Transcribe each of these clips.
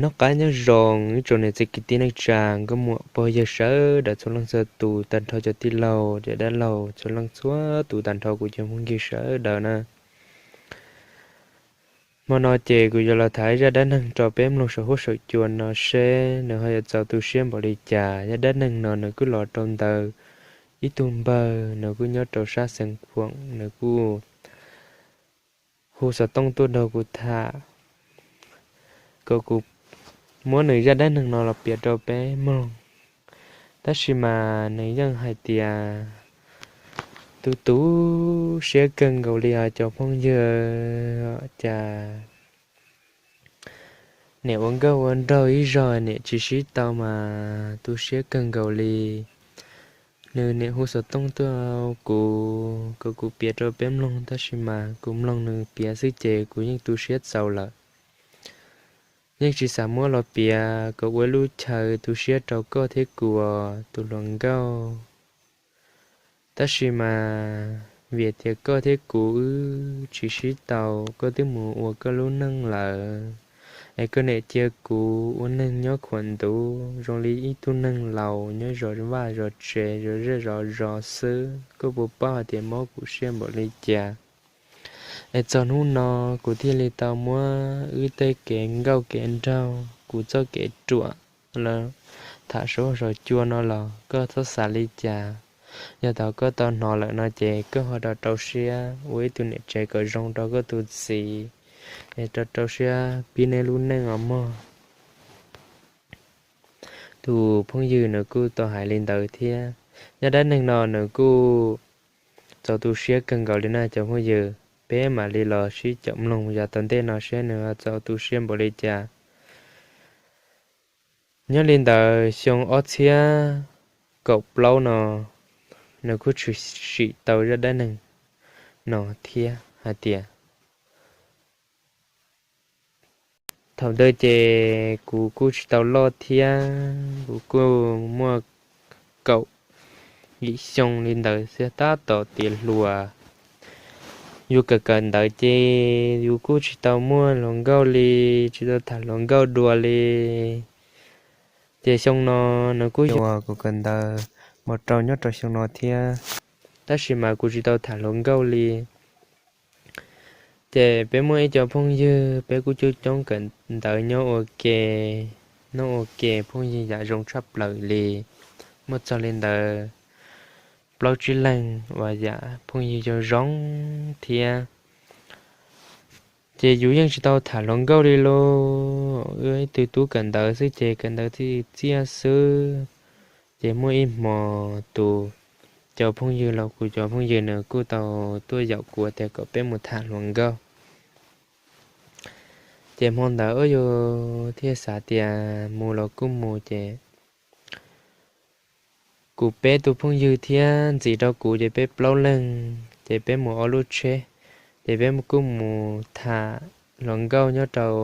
Noj qab nyob zoo ib tsoom niam txiv kwv tij neej tsa, nkauj muam pog yawg sawv daws txhua leej txhua tus, tag nrho cov tij laug cov dab laug txhua leej txhua tus, tag nrho kuv cov phooj ywg sawv daws na. Hmo no ces kuv yuav los tham zaj dab neeg rau peb mloog saum huab saum cua no seb nws ho yuav txaus tu siab npaum li cas. Zaj dab neeg no nws kuj los rau ntawm ib tug npawg, nws kuj nyob rau sab Xeev Khuam, nws kuj hu xov tooj tuaj nrog kuv tham kom kuv muab nws zaj dab neeg no los piav rau peb mloog. Tab sis mas nws yeej hais tias tu tu siab kawg nkaus li os cov phooj ywg, cas niam ua nkauj ua nraug ib zaug niam tsis sib tau mas tu siab kawg nkaus li. Nws niam hu xov tooj tuaj kuv kom kuv piav rau peb mloog, tab sis mas kuv mloog nws piav xwb ces kuv yeej tu siab txaus lawm. Yeej tsis xav muab los piav kom ua ib lub chaw tu siab rau koj thiab kuv os tus hluas nkauj. Tab sis mas vim tias koj thiab kuv wb tsis sib tau, koj twb mus ua koj lub neej lawm, es koj niam cia kuv ua neeg nyob khuam ntuv zoo li ib tug neeg laus nyob zov vaj zov tsev zov zej zov zos xwb, koj puas paub hais tias mob kuv siab npaum li cas? Es txog hnub no kuv thiaj li tau muab wb tej kev nkauj kev nraug, kuv txoj kev ruam los tham saum huab saum cua no los koj txhob xav li cas. Yog thaum koj tau hnov lawm no ces koj ho rau rau siab ua ib tug niam tsev kom zoo rau koj tus txiv, es rau rau siab pib neb lub neej os mog. Tus phooj ywg nws kuj tau hais li ntawd thiab. Zaj dab neeg no nws kuj txaus tu siab kawg nkaus li na cov phooj ywg, peb mam li los sib caum mloog yav tom ntej no seb nws txaus tu siab npaum li cas. Nyob li ntawd xyoo ob txhiab kaum plaub no, nws kuj tshwm sim tau zaj dab neeg no thiab hais tias thaum ntawd ces kuv kuj tsis tau loj thiab, kuv kuj muaj kaum yim xyoo li ntawd xwb tab tom tiav hluas. Yus kawm kawm ntawv ces yus kuj tsis tau muaj hluas nkauj li, tsis tau tham hluas nkauj dua li. Ces xyoo no nws kuj yog kuv kawm ntawv mus rau nyob rau xyoo no thiab, tab sis mas kuv tsis tau tham hluas nkauj li. Ces peb muaj ib co phooj ywg, peb kuj coob coob kawm ntawv nyob ua ke, nyob ua ke phooj ywg yam zoo tshaj plaws li, muaj txog li ntawd plaub tsib leeg uas yam phooj ywg zoo zoo thiab. Ces yus yeej tsis tau tham hluas nkauj li lauj, wb ib tug tub kawm ntawv xwb ces kawm ntawv txiaj xwb. Ces muaj ib hmo tus cov phooj ywg los kuv cov phooj ywg nws kuj tau tuaj yaum kuv tias kom peb mus tham hluas nkauj. Ces hmo ntawd ua yus thiaj xav tias mus los kuj mus ces kuv peb tus phooj ywg thiab ntxiv rau kuv ces peb plaub leeg, ces peb mus ob lub tsheb, ces peb kuj mus tham hluas nkauj nyob rau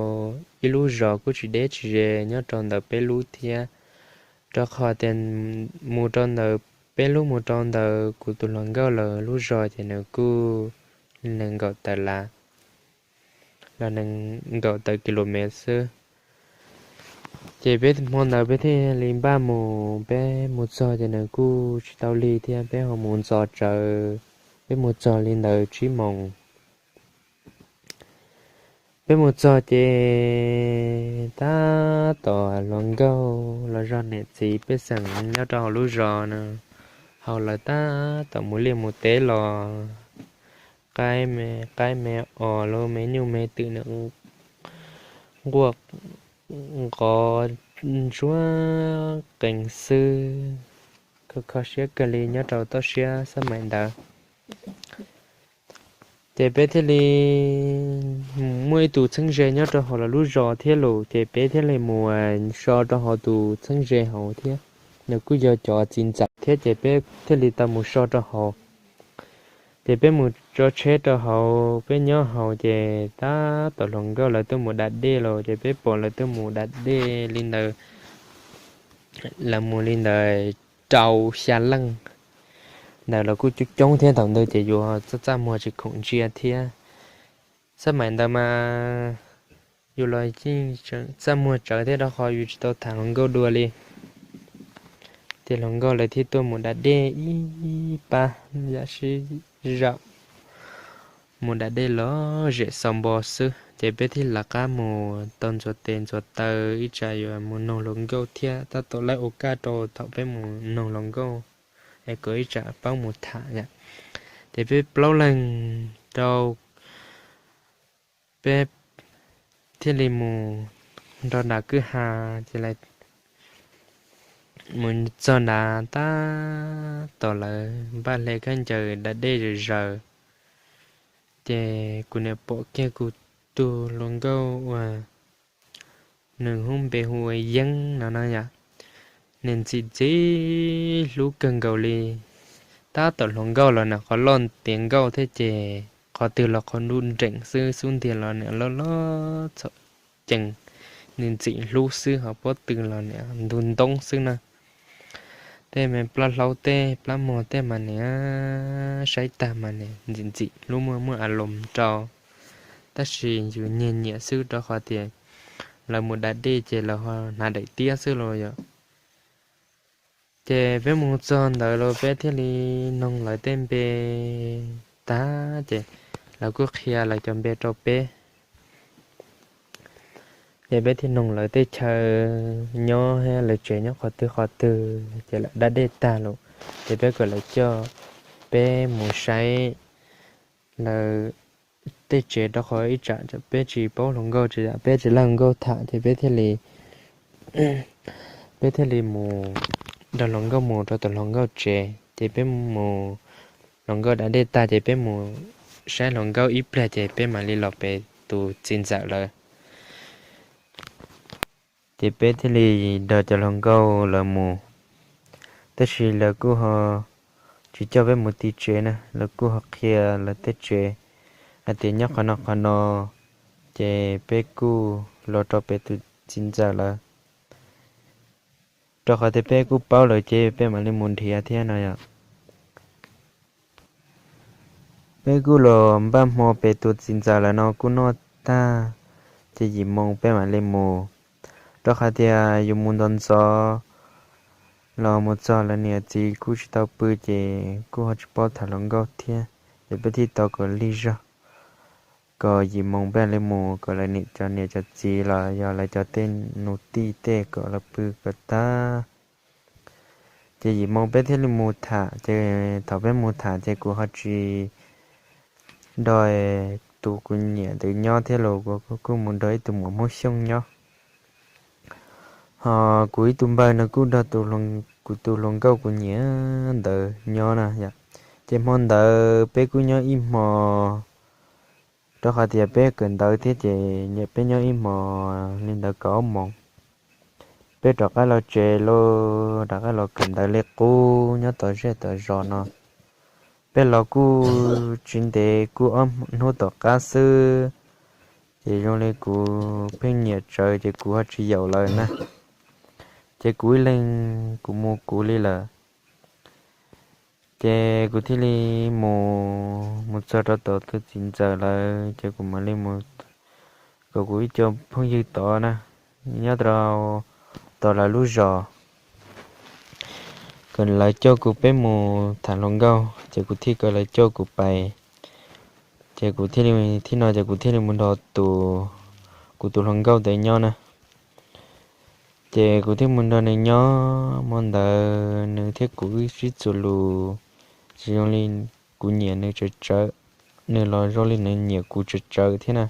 ib lub zos kuj tsis deb tsis ze nyob rau ntawm peb lub thiab, rau qhov tias mus rau ntawm peb lub mus rau ntawm kuv tus hluas nkauj lawv lub zos ces nws kuj nees nkaum tawm lav los nees nkaum tawm kilomev xwb. Ces peb hmo ntawd peb thiaj li npaj mus, peb mus txog ces nws kuj tsis tau lig thiab, peb ho mus ntxov tsawv, peb mus txog li ntawd tsib moos. Peb mus txog ces tab tom hluas nkauj los zog niam txiv pej xeem nyob rau hauv lub zos no, hauv lawv tab tom mus liaj mus teb los, qaib me os los me nyuj me twm nws nquaj nqov ntsuab qees xwb, kho kho siab kawg li nyob rau toj siab xab maim ntawd. Ces peb thiaj li muaj ib tug txheeb ze nyob rau hauv lawv lub zos thiab los, ces peb thiaj li mus so rau hauv tus txheeb ze hauv thiab. Nws kuj yog cov txiv ntxawm thiab ces peb thiaj li tau mus so rau hauv. Ces peb mus tso tsheb rau hauv, peb nyob hauv ces tab tom hluas nkauj lawv tuaj mus da dej los ces peb pom lawv tuaj mus da dej li ntawd, lawv mus li ntawd rau xya leej ntawd los kuj coob coob thiab, thaum ntawd ces yus txaj txaj muag tsis khoom ntsia thiab. Xab maim ntawd mas yus los yeej txaj muag tsawv thiab rau qhov yus tsis tau tham hluas nkauj dua li. Ces hluas nkauj lawv thiaj tuaj mus da dej ib pab yam sib zaum, mus da dej los zem xaus npo xwb. Ces peb thiaj lawv qab mus tau ntxuav tes ntxuav taw ib tsam yuav mus noog hluas nkauj thiab tab tom laib ua kaj rau thaum peb mus noog hluas nkauj es kom ib tsam paub mus tham yom. Ces peb plaub leeg rau peb thiaj li mus nrog nram kwj ha, ces mus txog nrad tab tom lawv npaj hle khaub ncaws da dej zaws zaws. Ces kuv niam pom kiag kuv tus hluas nkauj uas nws hu npe hu ua Yeeb no no yom, nws ntxim ntxim hlub kawg nkaus li. Tab tom hluas nkauj los nws qhov loj tiav nkauj thiab ces qhov twg los qhov nruj nreem xwb, xub ntiag los nws loj loj txhaum cees, nws ntxim hlub xwb, ho pob tw los nws ntug ntoob xwb na. Tej me plab hlaub tej plab muag tej mas nws saib tag mas nws ntxim ntxim hlub muaj muaj a loos rau. Tab sis yus nyiag nyiam xwb rau qhov tias lawv mus da dej ces lawv ho hnav daim tiab xwb los yom. Ces peb mus txog ntawd los peb thiaj li noog lawv tej npe tag ces lawv kuj qhia lawv cov npe rau peb. Ces peb thiaj noog lawv tej chaw nyob thiab lawv tsev nyob qhov twg qhov twg, ces lawv da dej tag lawm, ces peb kom lawv coj peb mus saib lawv tej tsev rau qhov ib tsam peb tsis paub hluas nkauj, peb tsis laj hluas nkauj tham, ces peb thiaj li peb thiaj li mus nrog hluas nkauj mus rau tom hluas nkauj tsev, ces peb mus, hluas nkauj da dej tag ces peb mus saib hluas nkauj ib pliag ces peb mam li los pem tus txiv ntxawm lawv. Ces peb thiaj li nrog cov hluas nkauj lawv mus, tab sis lawv kuj ho tsis coj peb mus ti tsev na, lawv kuj ho qhia lawv tej tsev hais tias nyob qhov no qhov no, ces peb kuj los rau pem tus txiv ntxawm lawv, rau qhov tias peb kuj paub lawv ces peb mam li mus nrhiav thiab no yom. Peb kuj los npaj hmo pem tus txiv ntxawm lawv no kuj noj tag, ces yim moo peb mam li mus, rau qhov tias yus mus ntxov ntxov los mus txog lawv niam txiv kuj tsis tau pw ces kuj ho tsis paub tham hluas nkauj thiab, ces peb thiaj tau kom lig zog, kom yim moo peb li mus kom lawv niam cov niam cov txiv los yog lawv cov tej nus tij tej kom lawv pw kom tag. Ces yim moo peb thiaj li mus tham, ces thaum peb mus tham ces kuv ho tsis nrog tus kuv nyiam ntawd nyob thiab los kuv kuj mus nrog ib tug muam Hmoob Xyooj nyob. Ho kuv ib tug npawg nws kuj nrog kuv tus hluas nkauj kuv nyiam ntawd nyob na yom. Ces hmo ntawd peb kuj nyob ib hmo, rau qhov tias peb kawm ntawv thiab ces nyiam peb nyob ib hmo li ntawd kaum ob moos, peb rov qab los tsev los rov qab los kawm ntawv li qub nyob tom zej tom zos no. Peb los kuj tsis ntev, kuj ob hnub tom qab xwb, ces zoo li kuv pheej nyiam tsawv ces kuv ho tsis yaum lawv na. Ces kuv ib leeg kuv mus kuv li lawm. Ces kuv thiaj li mus, mus txog rau tom tus txiv ntxawm lawv ces kuv mam li mus kom kuv ib co phooj ywg tod na, nyob rau tom lawv lub zos, kom lawv coj kuv peb mus tham hluas nkauj, ces kuv thiaj kom lawv coj kuv pais. Ces kuv thiaj li, thiab no ces kuv thiaj li mus nrog tus, kuv tus hluas nkauj ntawd nyob na. Ces kuv thiaj mus nrog nws nyob, hmo ntawd nws thiab kuv wb sib txuas lus, tsis zoo li kuv nyiam nws tsawv tsawv, nws los zoo li nws nyiam kuv tsawv tsawv thiab na.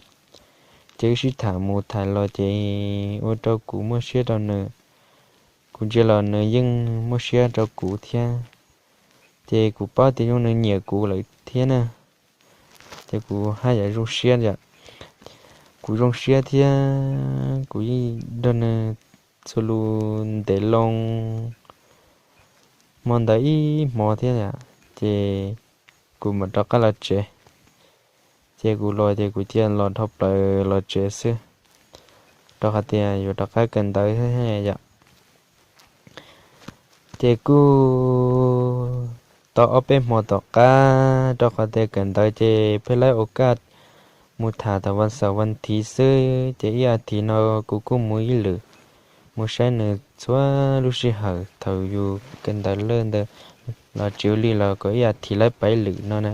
Ces wb sib tham mus tham los ces ua rau kuv muaj siab rau nws, kuv ntsia los nws yeej muaj siab rau kuv thiab. Ces kuv paub tias zoo nws nyiam kuv lawm thiab na, ces kuv haj yam zoo siab yom. Kuv zoo siab thiab kuv yeej nrog nws txuas lus ntev loo, hmo ntawd ib hmo thiab yom, ces kuv mam rov qab los tsev. Ces kuv los ces kuv cia los dhau plaws los tsev xwb, rau qhov tias yuav rov qab kawm ntawv yom. Ces kuj tau ob peb hmo tom qab, rau qhov tias kawm ntawv ces pheej laib ua kaj mus tham tom vas xaum vas thiv xwb, ces ib as thiv no kuv kuj mus ib lwm, mus saib nws txhua lub sij hawm. Thaum yus kawm ntawv lawm ntawd los tsis ua li los kom ib as thiv lawv pab ib lwm no na,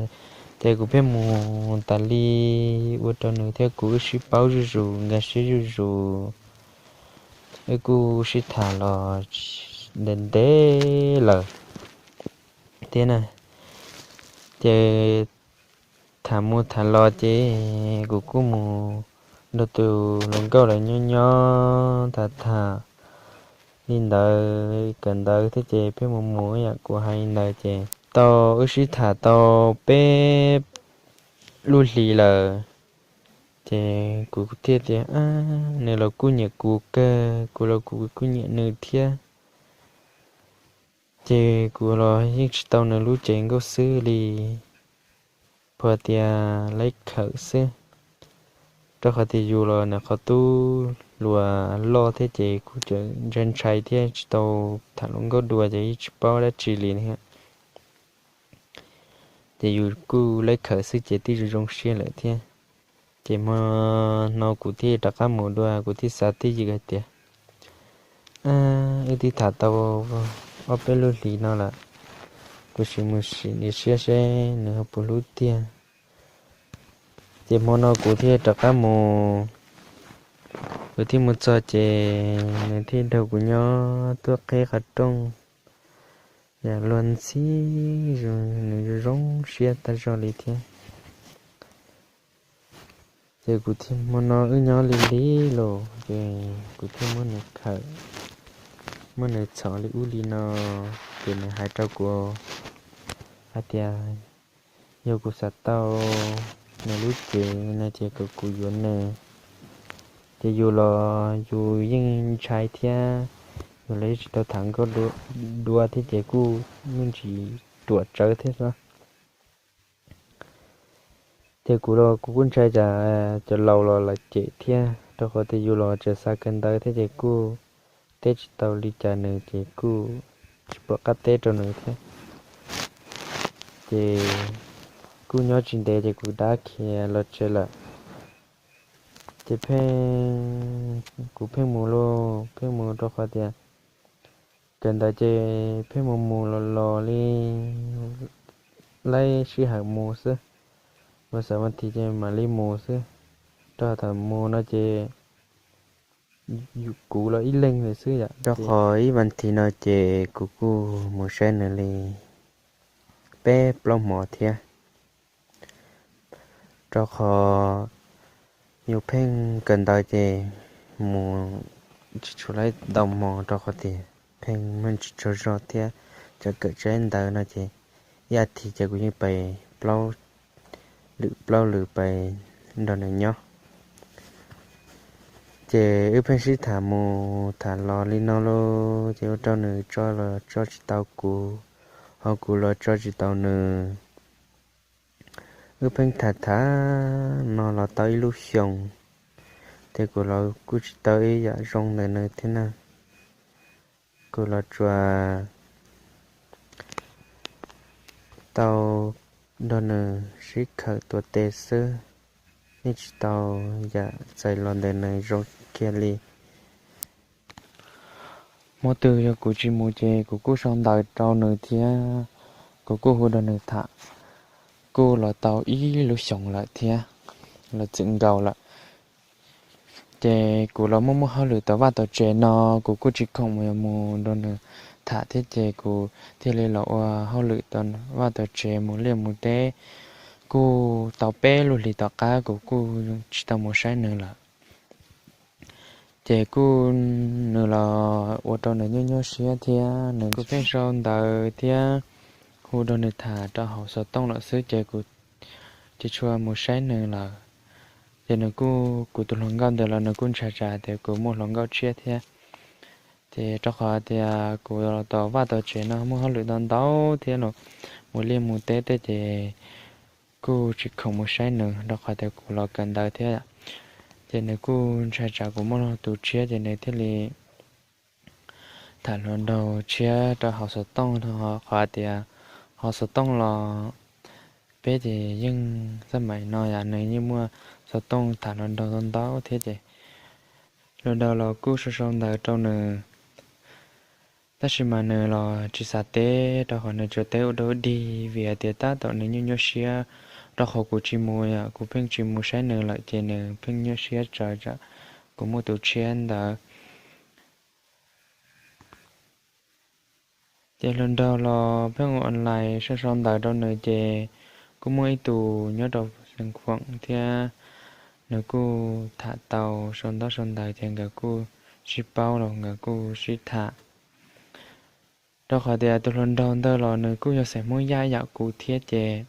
ces kuv pheej mus tas li, ua rau nws thiab kuv wb sib paub zuj zus, nkag siab zuj zus, wb kuj sib tham los ntev ntev lawm thiab na. Ces tham mus tham los ces kuv kuj mus nrog tus hluas nkauj lawv nyob nyob tham tham li ntawd, kawm ntawv thiab ces pheej mus mus ib yam kuv hais li ntawd. Ces tau wb sib tham tau peb lub hlis lawm, ces kuv thiaj tias, nws los kuj nyiam kuv kawg, kuv los kuv kuj nyiam nws thiab. Ces kuv los yeej tsis tau nws lub cev nkauj xwb li, pom tias laib khawm xwb, rau qhov tias yus los nws qhov tub hluas loj thiab ces kuj ntshai ntshai thiab tsis tau tham hluas nkauj dua ces yeej tsis paub dab tsi li thiab. Ces yus kuj laib khawm xwb ces twb zoo zoo siab lawm thiab. Ces hmo no kuv thiaj rov qab mus dua, kuv thiaj xav twj ywm hais tias, wb twb tham tau ob peb lub hlis no lawm, kuv sim mus sim nws siab seb nws ho puas hlub tiag. Ces hmo no kuv thiaj rov qab mus, kuv thiaj mus txog ces nws thiaj nrog kuv nyob tuaj qhib qhov rooj, yam luag ntxhi, nws zoo zoo siab tag zog li thiab. Ces kuv thiaj, hmo no wb nyob li li los ces kuv thiaj muab nws khawm, muab nws txhom li ub li no, ces nws hais rau kuv hais tias yog kuv xav tau nws lub cev no ces kom kuv yuav nws. Ces yus los yus yeej ntshai thiab, yus los yeej tsis tau tham nkauj dua thiab ces kuj me ntsis ruam tsawv thiab xwb. Ces kuv los kuv kuj ntshai tsam cov laus los lawv cem thiab, rau qhov tias yus los tseem xav kawm ntawv thiab ces kuj teb tsis tau li cas nws ces kuj tsis pom qab teb rau nws thiab. Ces kuj nyob tsis ntev ces kuv dab khiav los tsev lawm. Ces pheej, kuv pheej mus lauj, pheej mus rau qhov tias kawm ntawv ces pheej mus mus los los li, laib sij hawm mus xwb, vas xaum vas thiv ces mam li mus xwb. Rau thaum mus no ces kuv los ib leeg lawm xwb yom, rau qhov ib vas thiv no ces kuv kuj mus saib nws li peb plaub hmo thiab. Rau qhov yus pheej kawm ntawv ces mus tsis tshua laib ntau hmo rau qhov tias pheej muaj tsis tsaug zog thiab. Cov kawm tsaib ntawv no ces ib as thiv ces kuv yeej pais plaub lwm plaub lwm pais nrog nws nyob. Ces wb pheej sib tham mus tham los li no lauj, ces ua rau nws tso los tso tsis tau kuv, ho kuv los tso tsis tau nws. Wb pheej tham tham no los tau ib lub xyoos, ces kuv los kuj tsis tau ib yam zoo ntawm nws thiab na. Kuv los tsuas tau nrog nws sib khawm tuav tes xwb, yeej tsis tau yam txais los ntawm nws zoo kiag li. Hnub twg yog kuv tsis mus ces kuv kuj sau ntawv rau nws thiab, kuv kuj hu nrog nws tham, kuj los tau ib lub xyoos lawm thiab, los txwm nkaus lawm. Ces kuv los muaj muaj hauj lwm tom vaj tom tsev no, kuv kuj tsis khoom mus nrog nws tham thiab ces kuv thiaj li los ua hauj lwm tom vaj tom tsev mus liaj mus teb. Kuj tau peb lub hlis tom qab kuv kuj tsis tau mus saib nws lawm. Ces kuj nws los ua rau nws nyuaj nyuaj siab thiab, nws kuj pheej sau ntawv thiab hu nrog nws tham rau hauv xov tooj lawm xwb ces kuv tsis tshua mus saib nws lawm. Ces nws kuj, kuv tus hluas nkauj ntawd los nws kuj ntshai tsam tias kuv muaj hluas nkauj tshiab thiab. Ces rau qhov tias kuv los tom vaj tom tsev no muaj hauj lwm ntau ntau thiab los mus liaj mus teb tej ces kuj tsis khoom mus saib nws rau qhov tias kuv los kawm ntawv thiab. Ces nws kuj ntshai tsam kuv muaj tus tshiab ces nws thiaj li tham hluas nraug tshiab rau hauv xov tooj, qhov tias hauv xov tooj los peb ces yeej xab maim no yom, nws yeej muaj xov tooj tham hluas nraug ntau ntau thiab ces hluas nraug los kuj sau sau ntawv rau nws. Tab sis mas nws los tsis xav teb, rau qhov nws tsuas teb ua dog ua dig vim hais tias tab tom nws nyuaj nyuaj siab, rau qhov kuv tsis mus, kuv pheej tsis mus saib nws lawm ces nws pheej nyuaj siab tsawv tsam kuv muaj tus tshiab ntawd. Ces hluas nraug los pheej ua online sau sau ntawv rau nws ces kuj muaj ib tus nyob rau xeev Foom thiab, nws kuj tham tau sau ntaub sau ntawv ces nkawd kuj sib paub los nkawd kuj sib tham. Rau qhov tias tus hluas nraug ntawd los nws kuj yog xeem Hmoob Yaj ib yam kuv thiab ces,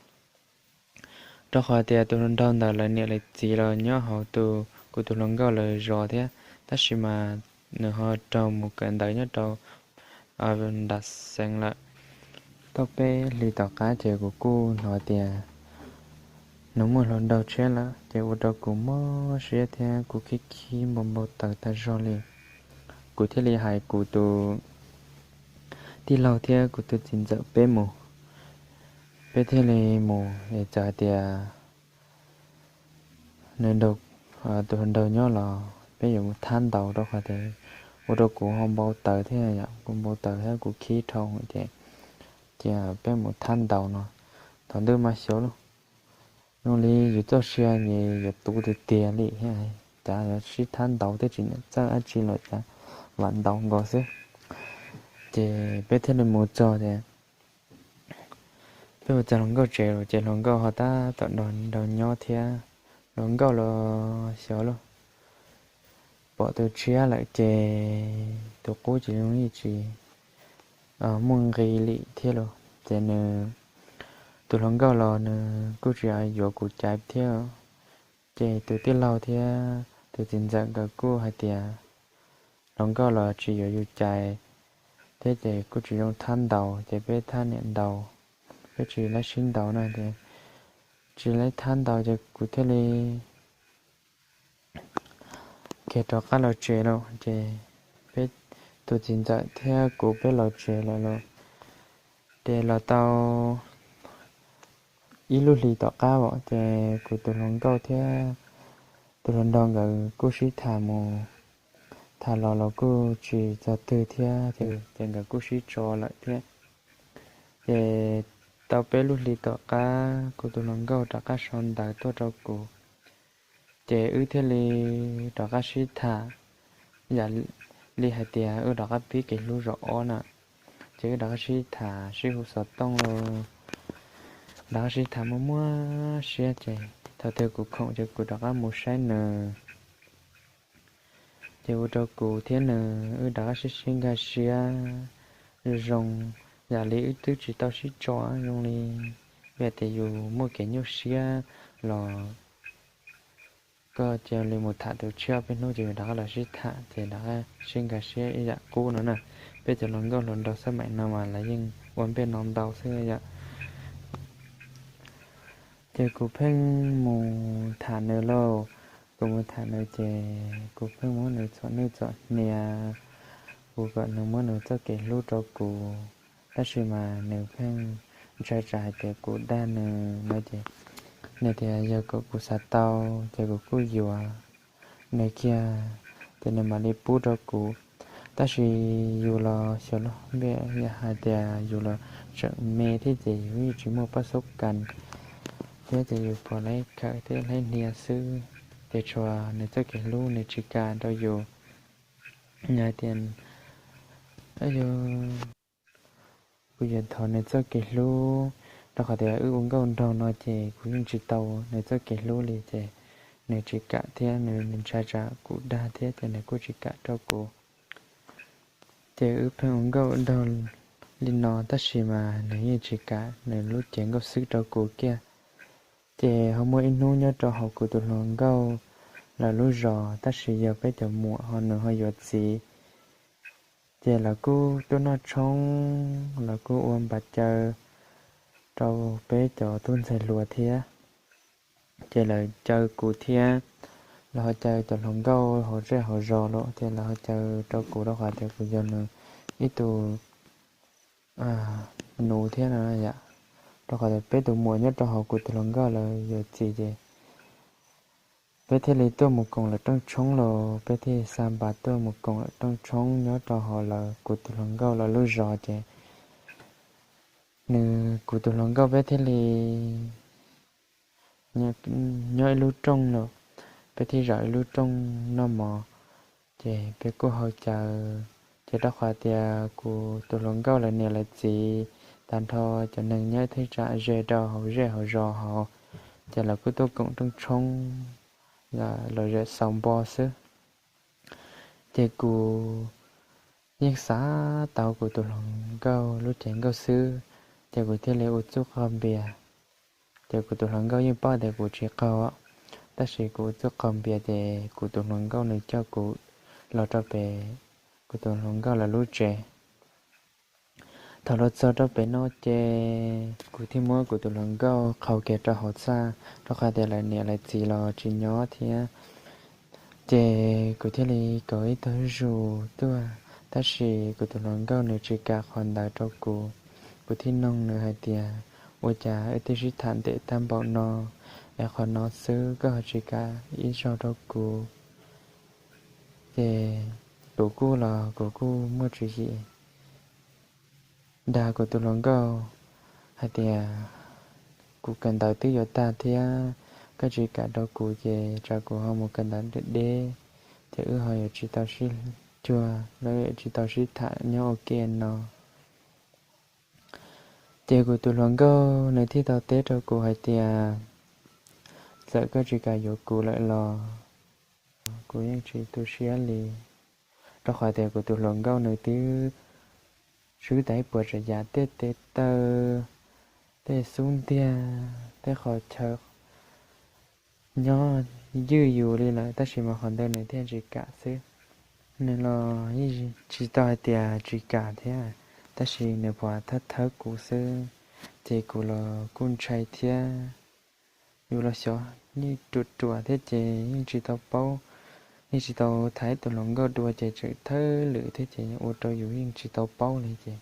rau qhov tias tus hluas nraug ntawd lawv niam lawv txiv los nyob hauv tus, kuv tus hluas nkauj lawv zos thiab, tab sis mas nws ho raug mus kawm ntawv nyob rau nram xeev lawm. Tau peb hlis tom qab ces kuv kuj hnov tias nws muaj hluas nraug tshiab lawm ces ua rau kuv mob siab thiab kuv khib khib npau npau taws tag zog li. Kuv thiaj li hais kuv tus tij laug thiab kuv tus txiv ntxawm peb mus, peb thiaj li mus es txawm hais tias nws nrog tus hluas nraug nyob los peb yuav mus thab ntaus rau qhov tias ua rau kuv ho npau taws thiab yom, kuv npau taws thiab kuv khib dhau ces, ces peb mus thab ntaus no. Thaum ntawd mas xyov lauj, zoo li yus txoj sia ces yuav tu tiag tiag li thiab, cas yuav sib thab ntaus thiab tsis niam txawj dab tsi los cas, vam ntaus nkaus xwb. Ces peb thiaj li mus txog tias peb mus txog hluas nkauj tsev lawm ces hluas nkauj ho tab tom nrog nraug nyob thiab. Hluas nkauj los xyov lauj, pom tus tshiab lawm ces tus qub ces zoo li tsis muaj nqi li thiab lauj. Ces nws, tus hluas nkauj los nws kuj tsis yuav kuv caiv thiab. Ces tus tij laug thiab tus txiv ntxawm nkawd kuj hais tias hluas nkauj los tsis yuav yus caiv thiab ces kuj tsis zoo thab ntaus ces peb thab niam ntaus, peb tsis laib sib ntaus no ces tsis laib thab ntaus ces kuv thiaj li khiav rov qab los tsev lawm. Ces peb, tus txiv ntxawm thiab kuv peb los tsev lawm lauj. Ces los tau ib lub hlis tom qab os, ces kuv tus hluas nkauj thiab tus hluas nraug nkawd kuj sib tham mus tham los los kuj tsis txog twg thiab, ces nkawd kuj sib tso lawm thiab. Ces tau peb lub hlis tom qab kuv tus hluas nkauj rov qab sau ntawv tuaj rau kuv, ces wb thiaj li rov qab sib tham, yam li hais tias wb rov qab pib kev hlub zaum ob na. Ces wb rov qab sib tham sib hu xov tooj los rov qab sib tham muaj muaj siab ces thaum twg kuv khoom ces kuv rov qab mus saib nws. Ces ua rau kuv thiab nws wb rov qab sib sib nkag siab zoo zoo, yam li wb twb tsis tau sib tso zoo li, vim tias yus muaj kev nyuaj siab los koj cia li mus tham tus tshiab peb hnub ces rov qab los sib tham ces rov qab sib nkag siab ib yam qub no na. Peb cov hluas nkauj hluas nraug xab maim no mas lawv yeej ua npej no ntau xwb yom. Ces kuv pheej mus tham nws lauj, kuv mus tham nws ces kuv pheej muab nws txom nyem txom hnia, kuv kom nws muab nws txoj kev hlub rau kuv, tab sis mas nws pheej ntshai tsam hais tias kuv dag nws no ces nws tias yog kom kuv xav tau ces kuv kuj yuav nws kiag, ces nws mam li pub rau kuv. Tab sis yus los xyov luag npe, yog hais tias yus los tseem me thiab ces yus yeej tsis muaj pab xub kas thiab ces yus puas laib khawm thiab laib hnia xwb, ces tsuas nws txoj kev hlub nws tsis kam rau yus. Yog hais tias yus kuv yuav thov nws txoj kev hlub, rau qhov tias wb ua nkauj nraug no ces kuv yeej tsis tau nws txoj kev hlub li ces nws tsis kam thiab nws ntshai tsam kuv dag thiab ces nws kuj tsis kam rau kuv. Ces wb pheej ua nkauj nraug li no tab sis mas nws yeej tsis kam nws lub cev nkauj xwb rau kuv kiag. Ces ho muaj ib hnub nyob rau hauv kuv tus hluas nkauj lawv lub zos tab sis yog peb cov muam ho nws ho yuav txiv. Ces lawv kuj tuaj noj tshoob, lawv kuj ua npas caw rau peb cov tub ntxhais hluas thiab. Ces lawv caw kuv thiab, lawv ho caw cov hluas nkauj hauv zej hauv zos los ces lawv ho caw rau kuv rau qhov tias kuv yog nws ib tug nus thiab no yom. rau qhov tias peb tus muam nyob rau hauv kuv tus hluas nkauj lawv yuav txiv ces peb thiaj li tuaj mus koom lawv rooj tshoob los, peb thiaj xa npas tuaj mus koom lawv rooj tshoob nyob rau hauv lawv kuv tus hluas nkauj lawv lub zos ces nws kuv tus hluas nkauj peb thiaj li nyob ib lub rooj los, peb thiaj zaum ib lub rooj noj mov. Ces peb kuj haus cawv, ces rau qhov tias kuv tus hluas nkauj lawv niam lawv txiv tag nrho cov neeg nyob thaj tsam ze rau hauv zej hauv zos hauv, ces lawv kuj tuaj koom rooj tshoob, lom zem xaus npo xwb. Ces kuv yeej xav tau kuv tus hluas nkauj lub cev nkauj xwb, ces kuv thiaj li ua txuj qaug npias. Ces kuv tus hluas nkauj yeej paub tias kuv tsis qaug, tab sis kuv ua txuj qaug npias ces kuv tus hluas nkauj nws coj kuv los rau pem kuv tus hluas nkauj lawv lub tsev. Thaum los txog rau pem no ces kuv thiaj muab kuv tus hluas nkauj qhau kiag rau hauv txaj, rau qhov tias lawv niam lawv txiv los tsis nyob thiab. Ces kuv thiaj li kaus ib tug zus tuaj, tab sis kuv tus hluas nkauj nws tsis kam qhov ntawd rau kuv. Kuv thiaj noog nws hais tias, ua cas wb twb sib tham ntev tag npaum no es qhov no xwb koj ho tsis kam ib zaug rau kuv? Ces kuv kuj los kuv kuj muaj tswv yim dag kuv tus hluas nkauj hais tias, kuv kawm ntawv twb yuav tag thiab, koj tsis kam rau kuv ces tsam kuv ho mus kawm ntawv deb deb, ces wb ho yuav tsis tau sib cuag los yuav tsis tau sib tham nyob ua ke no. Ces kuv tus hluas nkauj nws thiaj tau teb rau kuv hais tias, txawm koj tsis kam yuav kuv lawm los kuv yeej tsis tu siab li, rau qhov tias kuv tus hluas nkauj nws twb swb tas ib puas tsav yam, tej tes taw, tej xub ntiag, tej qhov chaw nyob ywj yus li lawm, tab sis mas qhov ntawd nws thiaj tsis kam xwb. Nws los yeej tsis tau hais tias tsis kam thiab, tab sis nws pom thawb thawb kuv xwb, ces kuv los kuj ntshai thiab. Yus los xyov yeej ruam ruam thiab ces yeej tsis tau paub, yeej tsis tau tham ib tug hluas nkauj dua ces tseem thawb lwm thiab ces ua rau yus yeej tsis tau paub li ces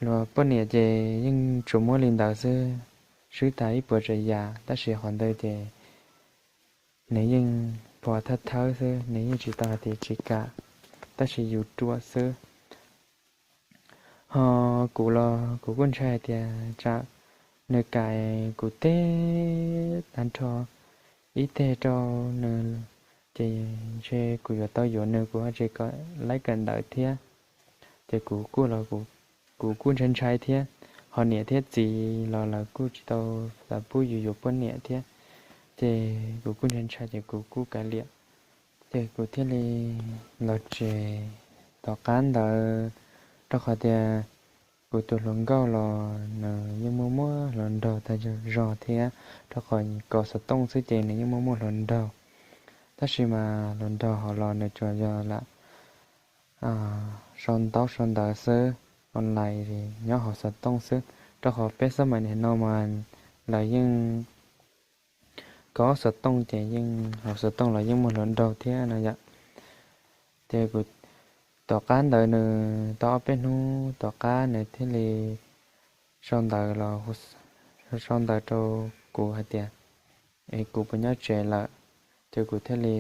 luag poj niam ces yeej tsuas muab li ntawd xwb, swb tas ib puas tsav yam, tab sis qhov ntawd ces nws yeej pom thawb thawb xwb, nws yeej tsis tau hais tias tsis kam, tab sis yus ruam xwb. Ho kuv los kuv kuj ntshai hais tias tsam nws kam kuv teb tag nrho ib teg rau nws, ces ntshe kuv yuav tau yuav nws kuv ho tsis kam laib kawm ntawv thiab. Ces kuv kuj los kuv kuj ntshai ntshai thiab, ho niam thiab txiv los lawv kuj tsis tau xav pub yus yuav poj niam thiab, ces kuv kuj ntshai ntshai ces kuv kuj kav liam. Ces kuv thiaj li los tsev. Tom qab ntawd, rau qhov tias kuv tus hluas nkauj los nws yeej muaj muaj hluas nraug tag zog thiab, rau qhov kaus xov tooj xwb ces nws yeej muaj muaj hluas nraug, tab sis mas hluas nraug hauv los nws tsuas yog lam sau ntaub sau ntawv xwb, online nyob hauv xov tooj xwb, rau qhov peb xab maim niam no mas lawv yeej kov xov tooj ces yeej hauv xov tooj los yeej muaj hluas nraug thiab no yom. Ces kuv, tom qab ntawd nws tau ob peb hnub tom qab nws thiaj li sau ntawv los, sau ntawv rau kuv hais tias es kuv puas nyob tsev lawm, ces kuv thiaj li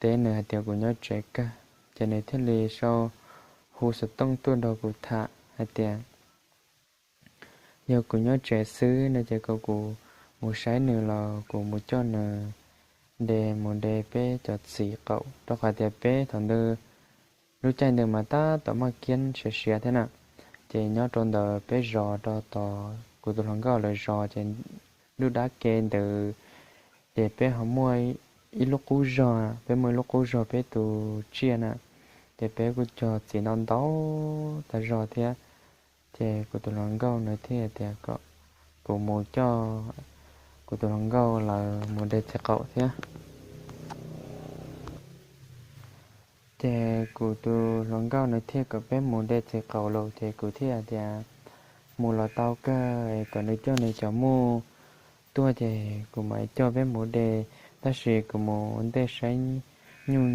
teb nws hais tias kuv nyob tsev kawg, ces nws thiaj li sau hu xov tooj tuaj nrog kuv tham hais tias yog kuv nyob tsev xwb no ces kom kuv mus saib nws los kuv mus coj nws de mus de peb cov txiv qaum, rau qhov tias peb thaum ntawd lub caij ntawd mas tab tom maj kiab siav siav thiab na. Ces nyob rau ntawd peb zos rau tom kuv tus hluas nkauj lawv zos ces nruab dab ke ntawd, ces peb ho muaj ib lub qub zog, peb muaj ib lub qub zog peb tus tsiaj na, ces peb kuj cog txiv ntau ntau tag zog thiab. Ces kuv tus hluas nkauj nws thiaj tias kom kuv mus coj kuv tus hluas nkauj lawv mus de txiv qaum thiab. Ces kuv tus hluas nkauj nws thiaj kom peb mus de txiv qaum los ces kuv thiaj tias mus los tau kawg, kom nws coj nws cov muj tuaj ces kuv mam coj peb mus de, tab sis kuv mus ua ntej saib nyuj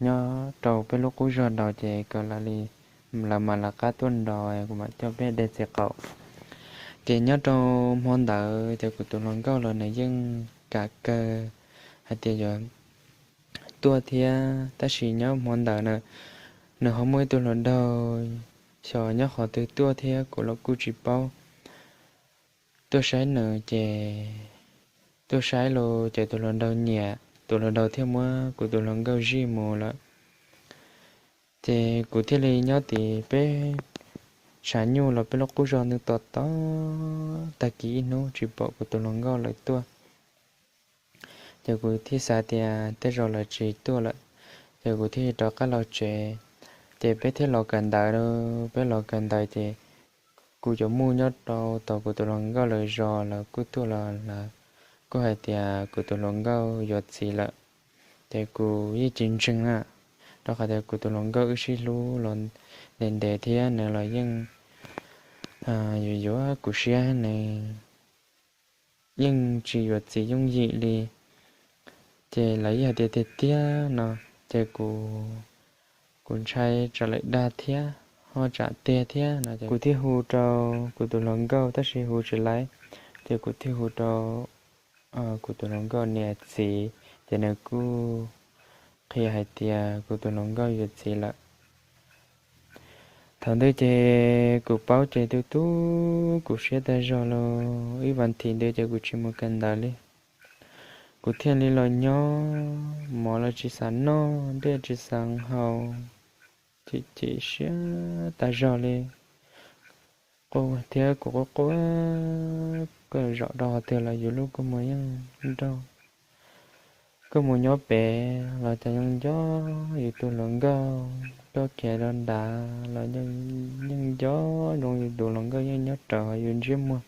nyob rau peb lub qub zog nraud ces kom lawv li, lawv mam lawv qab tuaj nraud kuv mam coj peb de txiv qaum. Ces nyob rau hmo ntawd ces kuv tus hluas nkauj los nws yeej kam kawg hais tias yuav tuaj thiab, tab sis nyob hmo ntawd na nws ho muaj ib tug hluas nraug xyov nyob qhov twg tuaj thiab kuv los kuj tsis paub. Tuaj saib nws ces, tuaj saib los ces tus hluas nraug nyiam, tus hluas nraug thiaj muab kuv tus hluas nkauj zij mus lawm. Ces kuv thiaj li nyob tim peb tshav nyuj los peb lub qub zos ntawd tos tos tag kis ib hnub tsis pom kuv tus hluas nkauj lawv tuaj. Ces kuv thiaj xav tias tej zaum lawv tsis tuaj lawm, ces kuv thiaj rov qab los tsev. Ces peb thiaj los kawm ntawv, peb los kawm ntawv ces kuv cov muj nyob rau tom kuv tus hluas nkauj lawv zos lawv kuj tuaj los lawv kuj hais tias kuv tus hluas nkauj yuav txiv lawm. Ces kuv yeej tsis ntseeg na, rau qhov tias kuv tus hluas nkauj wb sib hlub los ntev ntev thiab nws los yeej yuav yuav kuv siab, nws yeej tsis yuav txiv yooj yim li. Ces lawv yeej hais tias tiag tiag no, ces kuv, kuv ntshai tsam lawv dag thiab ho tsam tiag thiab no ces kuv thiaj hu rau kuv tus hluas nkauj tab sis hu tsis laib. Ces kuv thiaj hu rau kuv tus hluas nkauj niam txiv, ces nws kuj qhia hais tias kuv tus hluas nkauj yuav txiv lawm. Thaum ntawd ces kuv paub ces tu tu kuv siab tag zog los ib vas thiv ntawd ces kuv tsis mus kawm ntawv li. Kuv thiaj li los nyob, mov los tsis xav noj, dej tsis xav haus, chim chim siab tag zog li. Thiab kuv quaj quaj, koj zaum rau qhov twg los yus lub kua muag yeej nrauj. Koj mus nyob pem los cas yeej nco yus tus hluas nkauj, koj khiav rau nrad los yeej nco zoo yus tus hluas nkauj yeej nyob rawv hauv yus ntsiab muag.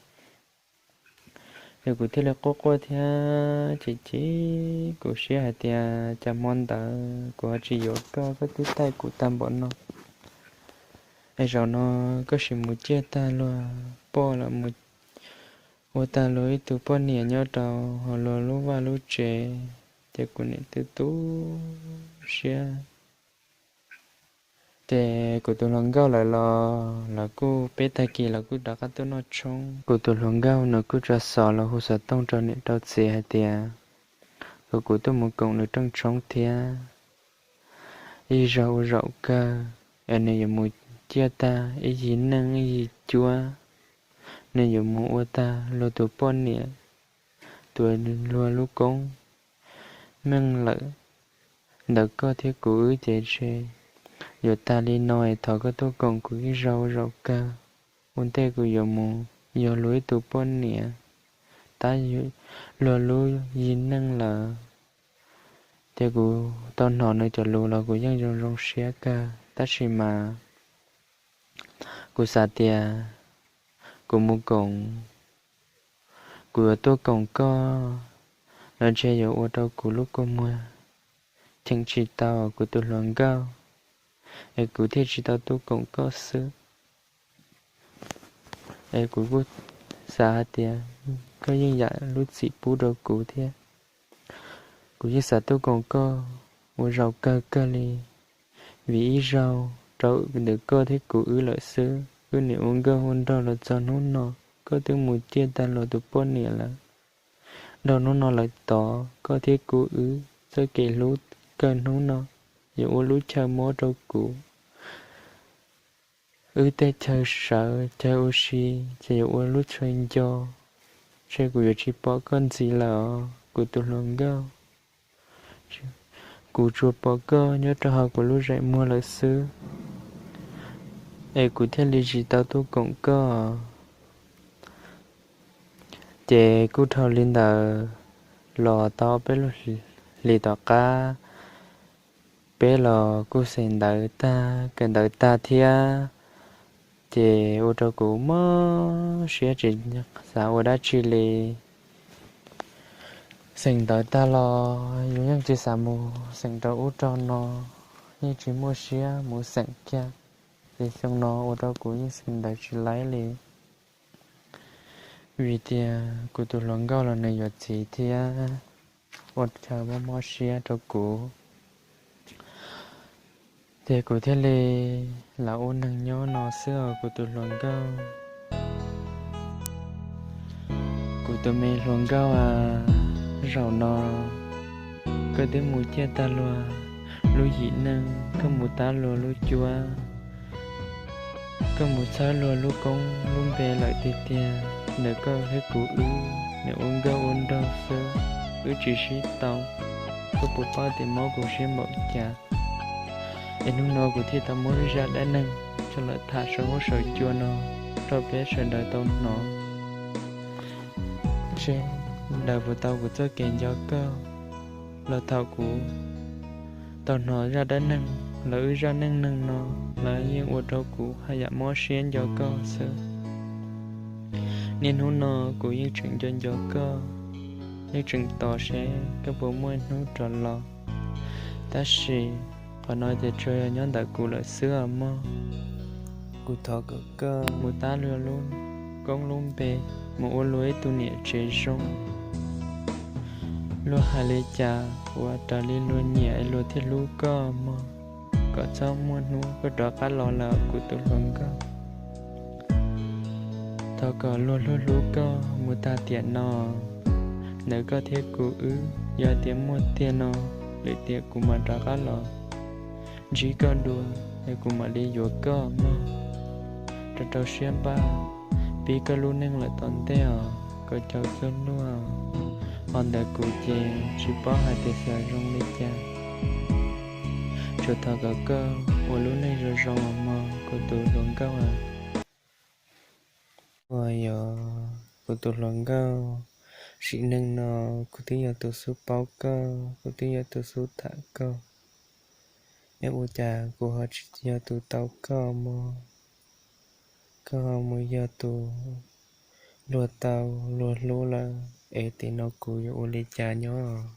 Ces kuv thiaj li quaj quaj thiab chim chim kuv siab hais tias cas hmo ntawd kuv ho tsis yuav koj, koj twb taij kuv tag npaum no, es zaum no koj sim mus ciaj tag luag poj los mus ua tag luag ib tug poj niam nyob rau hauv luag lub vaj lub tsev, ces kuv niam tu tu siab. Ces kuv tus hluas nkauj lawv los lawv kuj peb tag kis lawv kuj rov qab tuaj noj tshoob. Kuv tus hluas nkauj nws kuj tso xov los hu xov tooj rau niam rau txiv hais tias kom kuv tuaj mus koom nws rooj tshoob thiab. Ib zaug ua zaum kawg es nws yuav mus ciaj tag ib yig neej ib yig cuab, nws yuav mus ua tag luag tus poj niam, tuav luag lub koob meej lawm. Ntawm koj thiab kuv wb ces tseem yuav tag li no es thov koj tuaj koom kuv ib zaug ua zaum kawg. Ua ntej kuv yuav mus yug luag ib tug poj niam tab luag lub yig neej lawm. Ces kuv tau hnov nws cov lus los kuv yeej zoo zoo siab kawg, tab sis mas kuv xav tias kuv mus koom, kuv yuav tuaj koom koj no ntshe yuav ua rau kuv lub kua muag cheem tsis tau kuv tus hluas nkauj, es kuv thiaj tsis tau tuaj koom koj xwb. Es kuv kuj xav hais tias koj yeej yam lub txim pub rau kuv thiab. Kuv yeej xav tuaj koom koj ua zaum kawg kawg li, vim ib zaug rau ntawm koj thiab kuv wb lawm xwb, wb niam ua nkauj ua nraug los txog hnub no, koj twb mus ciaj tag luag tus poj niam lawm. Dhau hnub no lawm tod koj thiab kuv wb txoj kev hlub kawg hnub no yuav ua lub chaw mob rau kuv. Wb tej chaw sawv chaw ua si ces yuav ua lub chaw nco, ntshe kuv yuav tsis pom koj ntxiv lawm os kuv tus hluas nkauj. Kuv tsuas pom koj nyob rau hauv kuv lub zeem muag lawm xwb, es kuv thiaj li tsis tau tuaj koom koj. Ces kuj dhau li ntawd los tau peb lub hlis tom qab, peb los kuj xeem ntawv tag kawm ntawv tag thiab, ces ua rau kuv mob siab tsis xav ua dab tsi li. Xeem ntawv tag los yus yeej tsis xav mus xeem rau ub rau no, yeej tsis muaj siab mus xeem kiag. Ces xyoo no ua rau kuv yeej xeem ntawv tsis laib li, vim tias kuv tus hluas nkauj los nws yuav txiv thiab, ua chaw mob mob siab rau kuv. Ces kuv thiaj li lam ua neeg nyob no xwb os kuv tus hluas nkauj. Kuv tus me hluas nkauj a, zaum no koj twb mus ciaj tag luag lub yim neej, koj mus tab luag lub cuab, koj mus txhawb luag lub koob lub npe lawm tiag tiag. Ntawm koj thiab kuv wb nws ua nkauj ua nraug xwb, wb tsis sib tau. Koj puas paub tias mob kuv siab npaum cas? Es hnub no kuv thiaj tau muab zaj dab neeg coj los tham saum huab saum cua no rau peb sawv daws tau hnov, seb sawv daws puas tau kuv txoj kev nco koj. Los thaum kuv tau hnov zaj dab neeg los wb zaj neej neeg no, los yeej ua rau kuv haj yam mob siab nco koj xwb. Niaj hnub no kuv yeej tseem nco nco koj, yeej tseem tos seb koj puas muaj hnub rov los. Tab sis qhov no ces tsuas yog nyob ntawm kuv lawm xwb os mog. Kuv thov kom koj mus tab luag lub koob lub npe, mus ua luag ib tug niam tsev zoo. Luag hais li cas ua raws li luag nyiam es luag thiaj hlub koj mog. Kom txhob muaj hnub koj rov qab los lawm kuv tus hluas nkauj. Thov kom luag hlub hlub koj mus tag tiam no. Ntawm koj thiab kuv wb, yog tias muaj tiag no, lwm tiam kuv mam rov qab los ntsib koj dua, es kuv mam li yuav koj mog. Rau rau siab npaj pib koj lub neej lawm tom ntej os, kom caum koj luag. Ho ntawm kuv ces tsis paub hais tias xyov zoo li cas. Tsuas thov kom koj ua lub neej zoo zoo os mog kuv tus hluas nkauj a. Uas yog kuv tus hluas nkauj, sim neej no kuv twb yog tus xub paub koj, kuv twb yog tus xub tham koj, es ua cas kuv ho tsis yog tus tau koj mog? Koj ho mus yog tus luag tau luag hlub lawm, es tim no kuv yuav ua li cas nyob?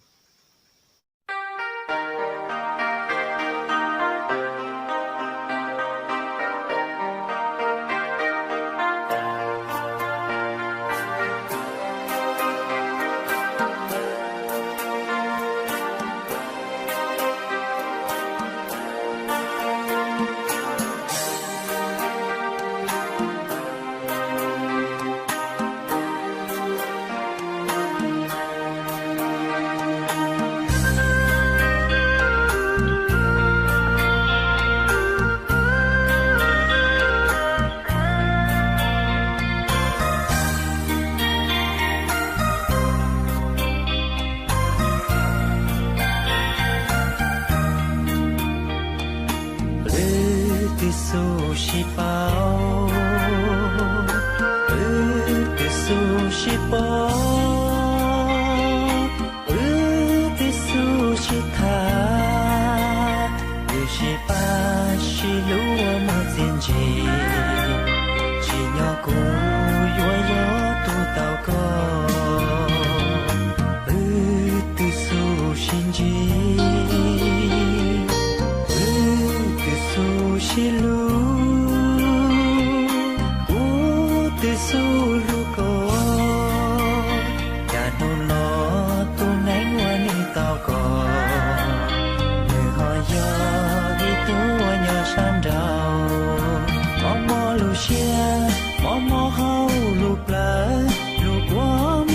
Wb twb xub sib paub, wb twb xub sib paub, wb twb xub sib tham, wb sib pab sib hlub ua muaj txiaj ntsig, tsim nyog kuv yuav yog tus tau koj. Wb twb xub sib ntsib, wb twb xub sib hlub, kuv twb xub hlub koj. Cas hnub no tus neeg uas nws tau koj, nws ho yog ib tug uas nyob sab nraud, mob mob lub siab, mob mob hauv lub plawv, lub kua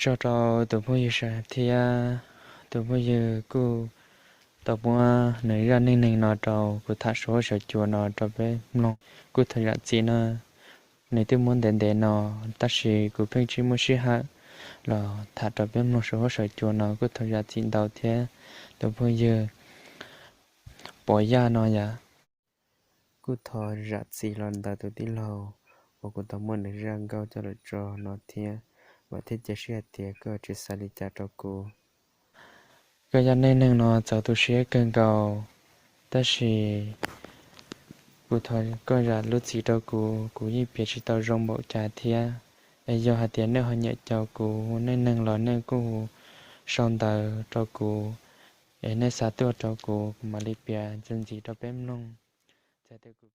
Tso rau tus phooj ywg saib thiab. Tus phooj ywg kuj tau muab nws zaj neej neeg no rau kuv tham saum huab saum cua no rau peb mloog. Kuj thov zam txim no, nws twb muab ntev ntev no, tab sis kuv pheej tsis muaj sij hawm los tham rau peb mloog saum huab saum cua no, kuj thov zam txim ntau thiab. Tus phooj ywg Pov Yaj no yom, kuj thov zam txim los ntawm tus tij laug uas kuv tau muab nws zaj nkauj coj los tso no thiab. Vam thiab cia siab hais tias koj tsis xav li cas rau kuv. Koj zaj neej neeg no txaus tu siab kawg nkaus, tab sis kuv thov koj zam lub txim rau kuv, kuv yeej piav tsis tau zoo npaum cas thiab. Es yog hais tias nej ho nyiam kuv neej neeg los nej kuj sau ntawv rau kuv, es nej xa tuaj rau kuv, kuv mam li piav ntxiv ntxiv rau peb mloog. Txawm tias kuv